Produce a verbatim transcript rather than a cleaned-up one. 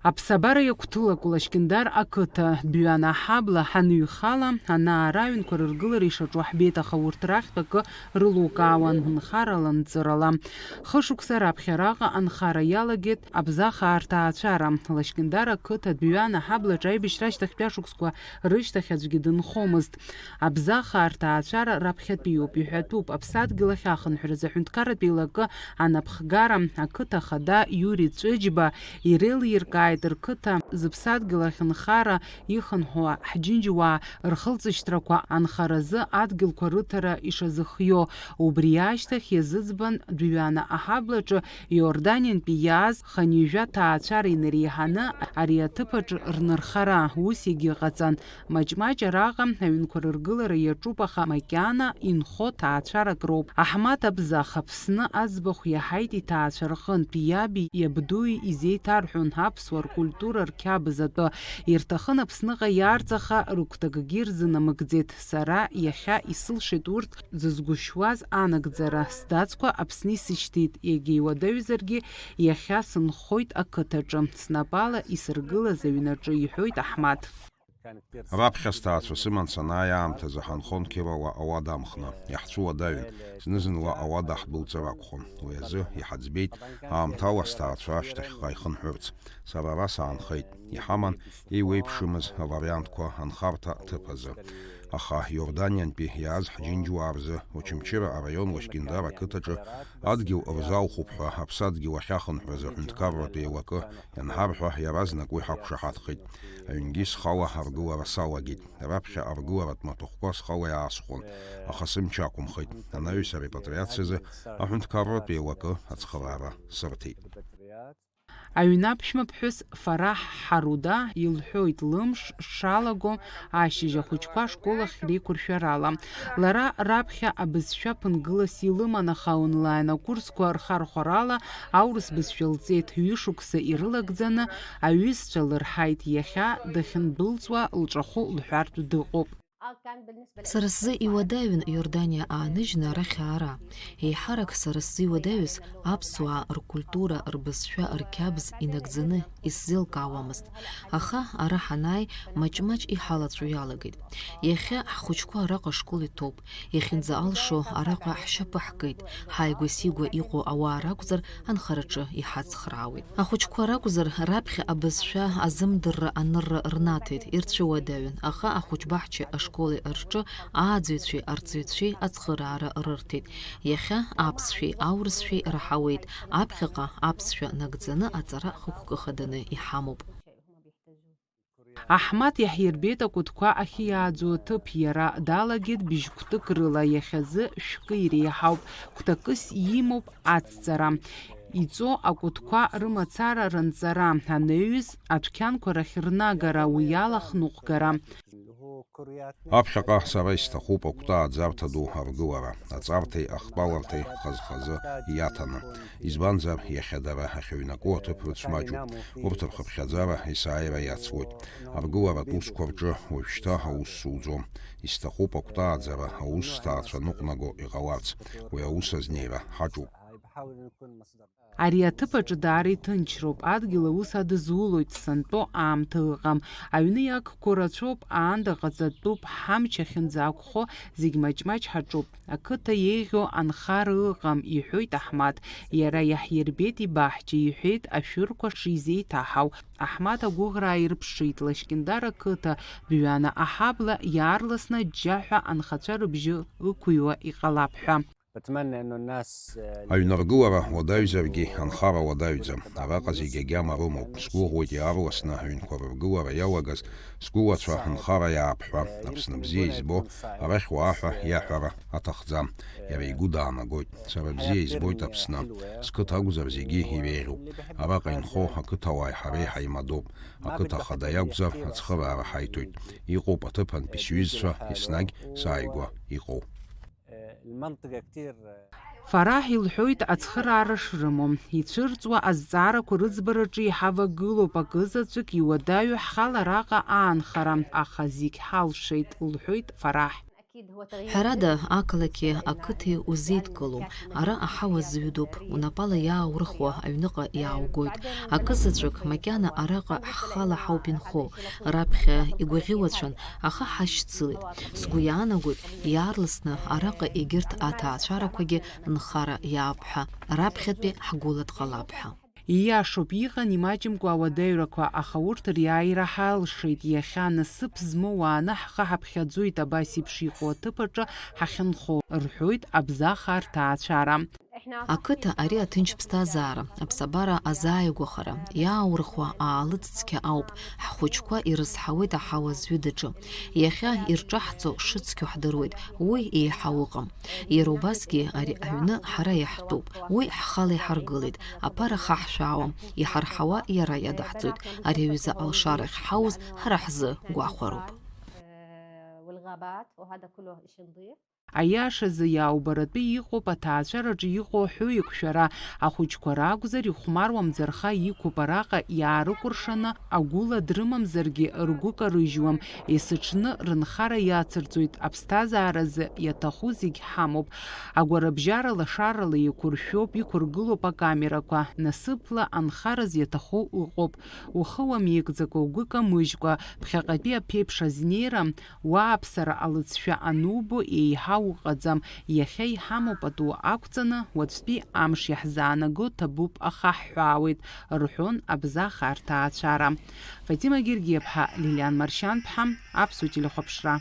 Аԥсабара иагәҭылакуа Лашькьындар ақыҭа, Дәҩан аҳабла ҳанҩхала, ана-ара аҩнқәа рыргылара ишаҿу ҳбеит, аха урҭ рахьтә акы рылукаауан, нхарала, нҵырала. Хышықәса раԥхьа араҟа анхара иалагеит абзахаа рҭаацәара. Лашькьындар ақыҭа Дәҩан аҳаблаҿы аибашьра ашьҭахьтәи ашықәсқәа рышьҭахь аӡәгьы дынхомызт. Абзахаа рҭаацәара раԥхьатәиуп, иҳәатәуп, аԥсадгьыл ахь ахынҳәразы аҳәынҭқарратә еилакы анапхгара, ақыҭа ахада Иури Ҵәыџьба иреилиркааит рқыҭа зыԥсадгьыл ахь нхара ихынҳәуа ҳџьынџьуаа рхылҵышьҭрақәа анхаразы адгьылқәа рыҭара ишазыхио. Убри ашьҭахь иазыӡбан Дәҩана аҳаблаҿы Иорданиантәи иааз хынҩажәа ҭаацәара инареиҳаны ари аҭыԥ аҿы рнырхара, ус егьыҟаҵан. Маҷ-маҷ араҟа аҩнқәа рыргылара иаҿуп, аха макьана инхо ҭаацәарак роуп. Аҳмаҭ Абзах Аԥсны аӡбахә иаҳаит иҭаацәа рҟынтә, иаби иабдуи изеиҭарҳәон аԥсуа ркультура рқьабз атәы. Ирҭахын Аԥсныҟа иаарҵаха, рыгәҭакгьы рзынамыгӡеит. Сара иахьа исылшеит урҭ зызгәышьуаз анагӡара. Сдацқәа Аԥсны исышьҭит, егьа иуадаҩзаргьы иахьа сынхоит ақыҭаҿы. Снапала исыргылаз аҩнаҿы, иҳәоит Аҳмаҭ. Раԥхьа сҭаацәа сыман санааи аамҭазы ҳанхон қьырала ауада амхны. Иаҳцәуадаҩын, зны-зынла ауада ҳдәылҵыр акәхон. Уи азы иҳаӡбеит аамҭала сҭаацәа ашьҭахьҟа ихынҳәырц. Сара ара саанхеит. Иҳаман еиуеиԥшымыз авариантқәа анхарҭа ҭыԥ азы. Аха Иорданиантәи иааз ҳџьынџьуаа рзы Очамчыра араион Лашькьындар ақыҭаҿы адгьыл рзалхуп ҳәа аԥсадгьыл ахьахынҳәыз аҳәынҭқарратә еилакы ианҳарҳәа, иаразнак уи ҳақәшаҳаҭхеит. Аҩнгьы схала аргылара салагеит. Раԥхьа аргыларатә маҭәахәқәа схала иаасхәон, аха сымч ақәымхеит. Анаҩс арепатриациазы аҳәынҭқарратә еилакы ацхыраара сырҭеит. Аҩны аԥшәма ԥҳәыс Фараҳ Ҳаруда илҳәоит лымш шалаго ашьыжь ахәыҷқәа ашкол ахь реиқәыршәарала. Лара раԥхьа абызшәа ԥынгылас илыман, аха онлайн акурсқәа рхархәарала аурыс бызшәа лҵеит. Ҩышықәса ирылагӡаны аҩызцәа лырҳаит, иахьа дахьындәылҵуа лҿахәы лҳәартә дыҟоуп. Сара сзы иуадаҩын Иорданиа ааныжьны арахь аара. Еиҳарак сара сзы иуадаҩыз аԥсуаа ркультура, рбызшәа, рқьабз инагӡаны исзеилкаауамызт. Аха ара ҳанааи, маҷ-маҷ иҳалаҵәо иалагеит. Иахьа ҳхәыҷқәа араҟа ашкол иҭоуп. Иахьынӡаалшо араҟа ҳшьапы ҳкит, ҳааигәа-сигәа иҟоу ауаа ракәзар, анхараҿы иҳацхраауеит. Ахәыҷқәа ракәзар, раԥхьа абызшәа азымдырра анырра рнаҭеит, ирцәыуадаҩын, аха ахәыҷбаҳчеи ашколи рҿы ааӡаҩцәеи арҵаҩцәеи ацхыраара рырҭеит. Иахьа аԥсшәеи аурысшәеи раҳауеит, аԥхьаҟа аԥсшәа нагӡаны аҵара хықәкы хаданы иҳамоуп. Аҳмаҭ иаҳирбеит акәытқәа ахьиааӡо аҭыԥ, иара далагеит быжь кәтык рыла, иахьазы шәкы иреиҳауп, кәтакыс имоуп ацҵара. Иҵо акәытқәа рымацара, ранҵара, анаҩс адәқьанқәа рахь рнагара, уи ала хныҟәгара. Аԥхьаҟа сара исҭахуп акәты ааӡарҭа ду аргылара, аҵарҭеи ахтәаларҭеи хаз-хазы иаҭаны. Избанзар, иахьа дара ахьыҩнаку аҭыԥ рыцәмаҷуп, урҭ рхыԥхьаӡара есааира иацлоит. Аргыларатә усқәа рҿы уажәшьҭа аус суӡом. Исҭахуп акәты ааӡара, аус сҭаацәа ныҟәнаго иҟаларц. Уи аус азнеира ҳаҿуп. Ари аҭыԥ аҿы даара иҭынчроуп, адгьыл аус адызулоит, сантәо аамҭа ыҟам. Аҩны иагқәоу рацәоуп, аанда ҟаҵатәуп, ҳамч ахьынӡаақәхо зегь маҷ-маҷ ҳаҿуп. Ақыҭа еиӷьу анхара ыҟам, иҳәоит Аҳмаҭ. Иара иаҳирбеит ибаҳча, иҳәеит ашәырқәа шизеиҭаҳау. Аҳмаҭ агәыӷра ааирԥшит, Лашькьындар ақыҭа, Дәҩана аҳабла, иаарласны аџьџьаҳәа анхацәа рыбжьы ықәыҩуа иҟалап ҳәа. بتمنى إنه الناس، آه، Аҩныргылара уадаҩзаргьы, анхара уадаҩӡам. Араҟа зегь агьама рымоуп. Сгәыӷуеит иаарласны аҩнқәа рыргылара иалагаз, сгәылацәа анхара иаап ҳәа. Аԥсны бзиа избо, арахь уаа ҳәа иаҳәара аҭахӡам. Иара игәы даанагоит. Сара бзиа избоит Аԥсны. Сқыҭа акәзар зегьы иреиӷьуп. Араҟа инхо ақыҭауааи ҳареи ҳаимадоуп. Ақыҭа ахада иакәзар, ацхыраара ҳаиҭоит. Иҟоуп аҭыԥантәи сҩызцәа, еснагь сааигәа иҟоу. المنطقة كتير. Фараҳ илҳәоит ацхыраара шрымоу. Ицәырҵуа азҵаарақәа рыӡбараҿы иҳавагылоуп акызаҵәык иуадаҩу ҳхала араҟа аанхара, аха зегь ҳалшеит, лҳәоит Фараҳ. Ҳәарада, ақалақьи ақыҭеи узеидкылом. Ара аҳауа зҩыдоуп, унапала иааурыхуа аҩныҟа иааугоит. Акызаҵәык, макьана араҟа ҳхала ҳауп инхо. Раԥхьа игәаӷьуацәан, аха ҳашьцылеит. Сгәы иаанагоит, иаарласны араҟа егьырҭ аҭаацәарақәагьы нхара иаап ҳәа. Раԥхьатәи ҳгәыла дҟалап ҳәа. Ииашоуп, иҟан имаҷымкәа ауадаҩрақәа, аха урҭ риааира ҳалшеит. Иахьа насыԥ змоу уааны ҳхы ҳаԥхьаӡоит, абас еиԥш иҟоу аҭыԥ аҿы ҳахьынхо, рҳәоит Абзахаа рҭаацәара. Ақыҭа ари аҭынч ԥсҭазаара, аԥсабара азааигәахара, иааурыхуа аалыҵ цқьа ауп, ҳхәыҷқәа ирызҳауеит аҳауа зҩыдаҿы. Иахьа ирҿаҳҵо шыцқьоу ҳдыруеит, уи еиҳа ыҟам. Иара убасгьы ари аҩны ҳара иаҳтәуп, уи ҳхала иҳаргылеит, аԥара хаҳшәаауам, иҳарҳауа иара иадаҳҵоит, ари аҩыза алшара ахьҳауз ҳара ҳзы гәахәароуп. Аиашазы, иаубаратәы иҟоуп аҭаацәараҿы иҟоу аҳәоу еиқәшәара. Ахәыҷқәа ракәзар, ихәмаруам, ӡырха иқәуп араҟа иаарыкәыршаны агәыла дрымамзаргьы ргәы карыжьуам, есыҽны рынхара иацырҵоит, аԥсҭазааразы иаҭаху зегь ҳамоуп. Агәарабжьара лашарала еиқәыршәоуп, иқәыргылоуп акамерақәа, насыԥла анхараз иаҭаху ыҟоуп. Ухы уамеигӡакәа, угәы камыжькәа, ԥхьаҟатәи аԥеиԥш азнеира, уааԥсара алыҵшәа анубо еиҳа уҟаӡам, иахьа иҳамоу пату ақәҵаны, уаҵәтәи амш иаҳзаанаго ҭабуп, аха ҳҳәаауеит, рҳәон Абзахаа рҭаацәара. Фатима Гергиаԥҳа, Лилиан Маршьанԥҳа, Аԥсуа телехәаԥшра.